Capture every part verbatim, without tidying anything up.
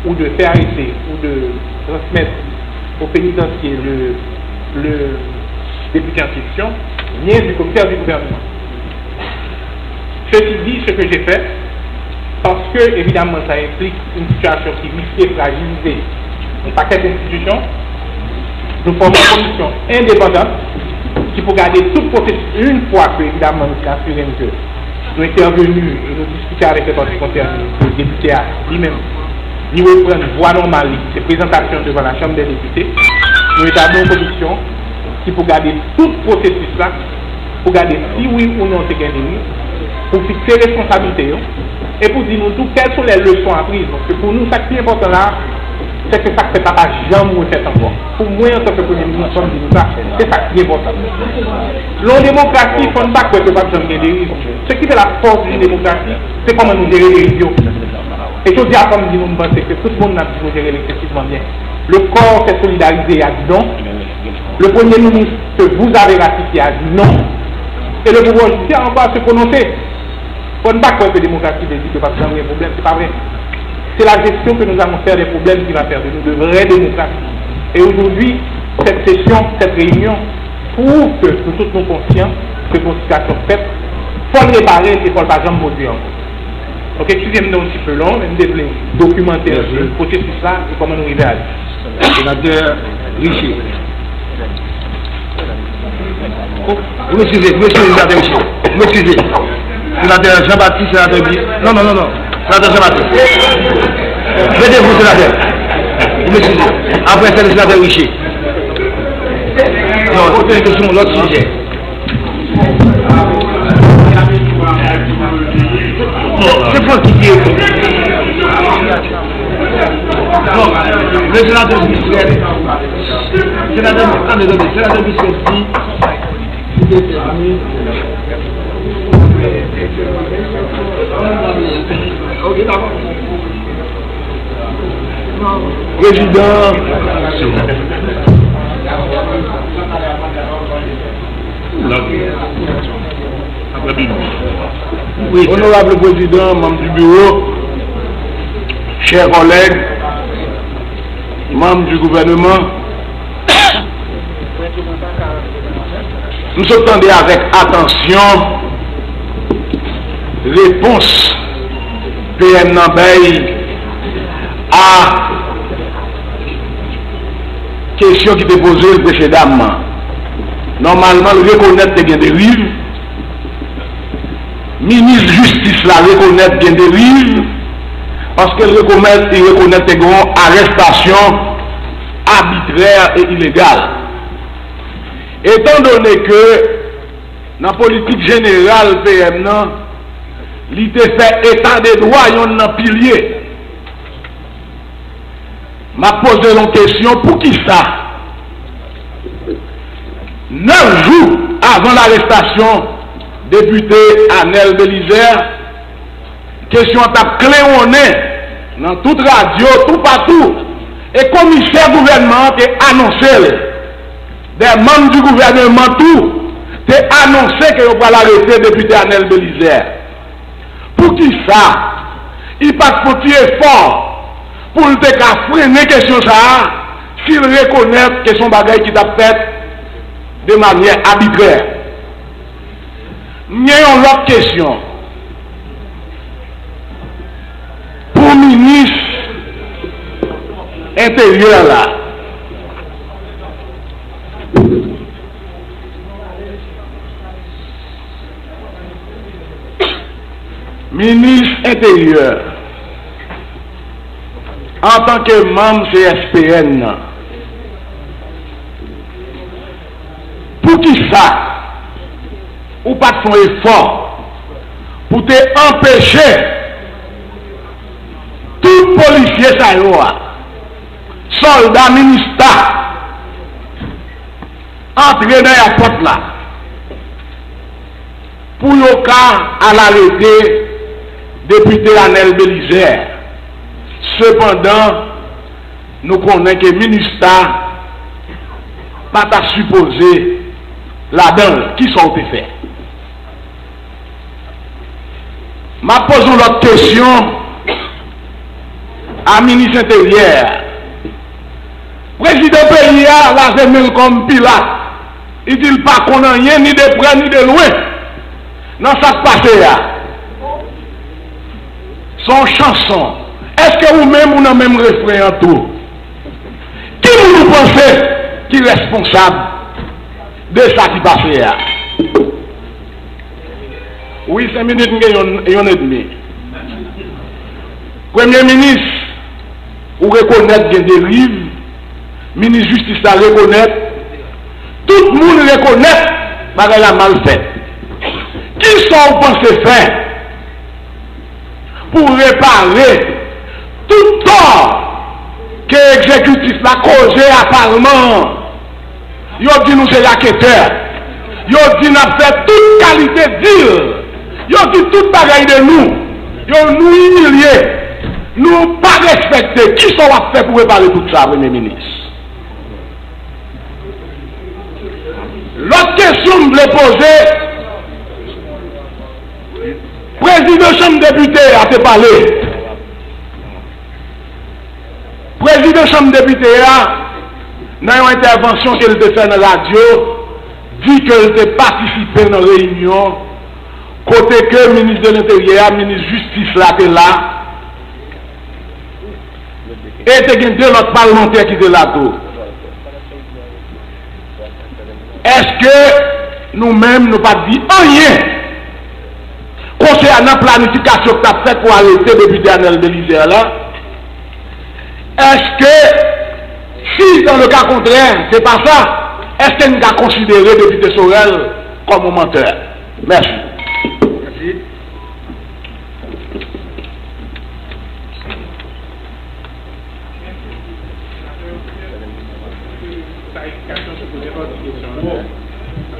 ou de faire arrêter ou de transmettre au pénitencier le, le député en question vient du commissaire du gouvernement. Ceci dit, ce que j'ai fait, parce que évidemment ça implique une situation qui risque de fragiliser un paquet d'institutions, nou fòme yon komisyon endepandan ki pou gade tout pwosesis. Yon fwa ke, evidaman, nou te asire n ke nou entèveni e nou diskite avèk lè pati konsène, ke depite a, li menm, li reprann vwa nòmal li, ki se prezantasyon devan la Chambre des Députés, nou etabli yon komisyon ki pou gade tout pwosesis la, pou gade si wi ou non te gen deriv, pou fikse responsablite yo, e pou di nou tou kèl son lè leson apriz. Paske pou nou, sa k pi enpòtan la, se ke sa k fèt la pa janm refèt ankò. Pou mwen, antanke premye minis, fò m di nou sa, se sa k pi enpòtan. Nan yon demokrasi, fò n pa kwè ke p ap janm gen deriv. Ce qui fait la force d'une démocratie, se kòman nou jere deriv yo. E jodi a, fò m di nou, m panse ke tout moun n ap di nou jere l eksesivman byen. Le corps s'est solidarisé a di non. Le Premier ministre que vous avez ratifié a di non. Et le pouvoir judiciaire a encore à se prononcer. Fò n pa kwè ke demokrasi vle di ke p ap janm gen pwoblèm, se pa vre. C'est la gestion que nous allons faire des problèmes qui va faire de nous de vraies démocraties. Et aujourd'hui, cette session, cette réunion prouve que nou tout nou konsyan ke konsiderasyon fèt, fò l repare l e fò l pa janm pwodui ankò. Donk, eskize m, nou un petit peu long, men m te vle dokimante pwosesis la e kòman nou rive a li. Senatè Riché. Ou m eskize, ou m eskize, senatè Riché. Ou m eskize. Senatè Jean Baptiste, senatè Bi-, non, non, non, non. Senatè Jean Baptiste. Mete vou, senatè. Ou m eskize. Apre, se senatè Riché. Non, se yon lòt sijè. Non, se Francky ki reponn. Non, le senatè Michel, senatè, tande, tande, senatè Michel di, Prezidan, Onorab Prezidan, manm di biwo, chè kòlèg, manm di gouvèneman, m sot tande avèk atansyon repons P M nan bay a kesyon ki te poze l presedaman. Nòmalman, l rekonèt te gen deriv. Minis jistis la rekonèt gen deriv, paske l rekonèt, li rekonèt te gen yon arèstasyon abitrè e ilegal. Etandone ke nan politik jeneral P M nan, li te fè eta de dwa yonn nan pilye. M ap poze yon kesyon, poukisa nèf jou avan larestasyon depite Anèl Belizaire, kesyon an t ap klewonnen nan tout radyo, toupatou, e komisè gouvènman an te anonse l. Des membres du gouvernement tou te anonse ke yo pral arete depite Anèl Belizaire. Poukisa li pa t fè yon ti efò pou l te ka frennen kesyon sa a, si l rekonèt ke se yon bagay ki t ap fèt de manyè abitrè? M gen yon lòt kesyon pou minis enteryè la. Minis enteryè, antanke manm C S P N nan, poukisa ou pa t fè yon efò pou te anpeche tout polisye sa yo a, sòlda minista, antre nan èpòt la pou yo ka al arete depite Anèl Belizaire. Sepandan, nou konnen ke minista pa ta sipoze ladan l. Kisa w te fè? M ap poze yon lòt kesyon. A minis enteryè a. Prezidan peyi a lave men l kòm Pilat. Li di l pa konn anyen ni de prè ni de lwen nan sa k pase a. Se yon chanson. Èske ou menm ou nan menm refren an tou? Ki moun ou panse ki responsab de sa ki pase a? Wi, senk minit, m gen yon, yon edmi. Premye minis, ou rekonèt gen deriv, minis jistis la rekonèt, tout moun rekonèt bagay la mal fèt. Kisa w panse fè pou repare tout tò ke egzekitif la koze a palman an? Yo di nou se raketè. Yo di n ap fè tout kalite dil. Yo di tout bagay de nou. Yo nou imilye. Nou pa respekte. Kisa w ap fè pou repare tout sa, Premye Minis? Lòt kesyon m vle poze, prezidan Chanm Depite a te pale. Prezidan Chanm Depite a, nan yon entèvansyon ke l te fè nan radyo, di ke l te patisipe nan reyinyon kote ke minis de lenteryè a, minis jistis la te la, e te gen de lòt palmantè ki te la tou. Èske nou menm, nou pa t di anyen konsènan planifikasyon k t ap fèt pou arete depite Anel Belizaire la? Èske, si dans le cas contraire, se pa sa, èske n ka konsidere depite Sorel kòm yon mantè? Mèsi. Mèsi.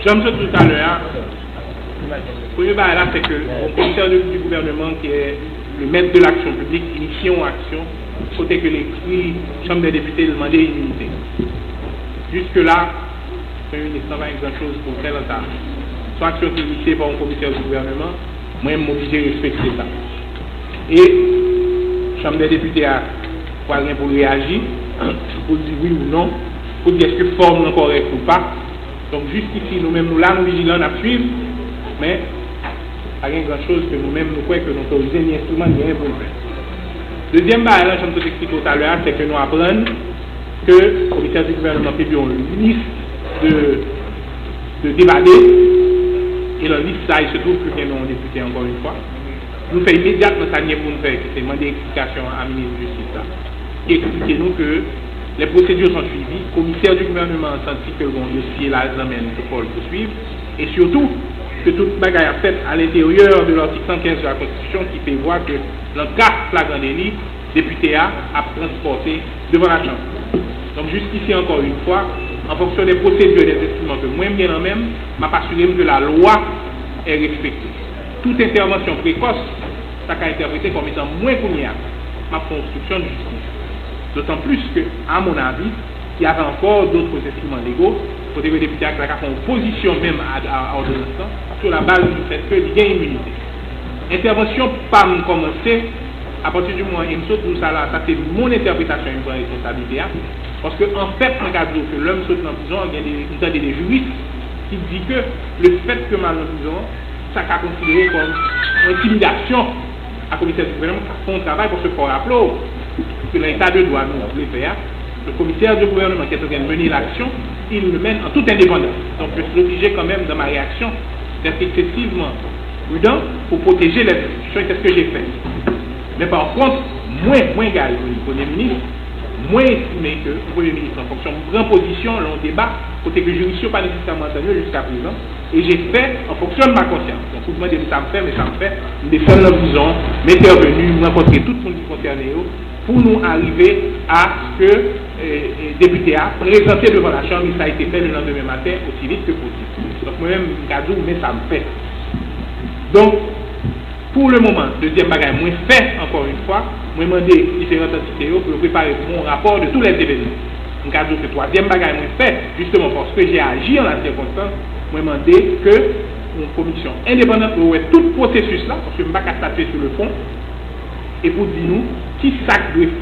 Jan m sot di talè a, premye bagay la, se ke yon komisè di gouvènman ki le mèt de laksyon piblik inisye yon aksyon kote ke l ekri Chanm dè Depite, l mande iminite. Jiske la, Premye minis lan pa gen gran choz pou l fè nan sa. Se yon aksyon ki inisye pa yon komisè di gouvènman, mwen, m oblije respekte sa. E Chanm dè Depite a pral gen pou l reyaji, pou l di wi ou non, pou l di èske fòm lan kòrèk ou pa. Donk, jiskisi, nou menm, nou la, nou vijilan, n ap swiv, men pa gen gran choz ke nou menm, nou kwè ke n otorize, ni enstriman n genyen pou n fè. Dezyèm bagay lan, jan m sot eksplike w talè a, se ke nou aprann ke komisè di gouvènman pibliye yon lis de, de devade, e nan lis sa, il se trouve ke gen non depite, ankò yon fwa. Nou fè imedyatman sa n gen pou n fè, ki se mande eksplikasyon a minis jistis la, ki eksplike nou ke les procédures sont suivies, komisè di gouvènman an santi ke l gen yon dosye la nan men l ke fò l pouswiv, e sitou ke tout bagay ap fèt à l'intérieur de l'article cent quinze de la Constitution qui prévoit que, dans cas flagrant délit, depite a ap transpòte devan lachanm. Donk, jiskisi, ankò yon fwa, an fonksyon de pwosedi e de enstriman ke mwen, m gen nan men m, m ap asire m ke lalwa est respectée. Tout entèvansyon prekòs ta ka entèprete kòm etan mwen, kounye a, m ap fè obstriksyon de jistis. Dotan plis ke, à mon avis, il y avait encore d'autres instruments légaux, kote ke depite a ta ka fè yon opozisyon menm a, a, a òdonans lan, sur la base du fait que li gen iminite. Entèvansyon pa m kòmanse apati di moman e m sot di w sa la, sa se mon entèpretasyon e m pran responsablite a. Paske, anfèt, mwen ka di w ke lè m sot nan prizon an, gen de, m tande de jiris ki di ke le fèt ke m al nan prizon an, sa ka konsidere kòm yon entimidasyon a komisè di gouvènman k ap fè yon travay, paske fò w raple w ke nan eta de dwa nou vle fè a, le commissaire du gouvernement qui est en train de mener l'action, il le mène en toute indépendance. Donc, je suis obligé quand même, dans ma réaction, d'être excessivement prudent pour protéger les institutions, et c'est ce que j'ai fait. Men pa kont, mwen, mwen, Guy Philippe, premye minis, mwen estime ke yon premye minis an fonksyon, m pran pozisyon nan yon deba kote ke jiris yo pa nesesèman antann yo jiska prezan, e je fè an fonksyon de ma konsyans. Donk, ou mande m sa m fè, men sa m fè, m desann nan prizon, m entèveni, m rankontre tout moun ki konsène yo, pou nou arive a ke, e, e, depite a prezante devan lachanm, e sa a ete fè le lendemain matin, aussi vite que possible. Donk, mwen menm, m ka di w, men sa m fè. Donk, Pou le moman, dezyèm bagay mwen fè, ankò yon fwa, mwen mande diferan antite yo pou yo prepare pou mwen yon rapò de tous les événements. M ka di w ke twazyèm bagay mwen fè, jisteman paske j'ai agi en la circonstance, mwen mande ke yon komisyon endepandant pou wè tout pwosesis la, paske m pa ka statye sou le fon, e pou di nou ki sa k dwe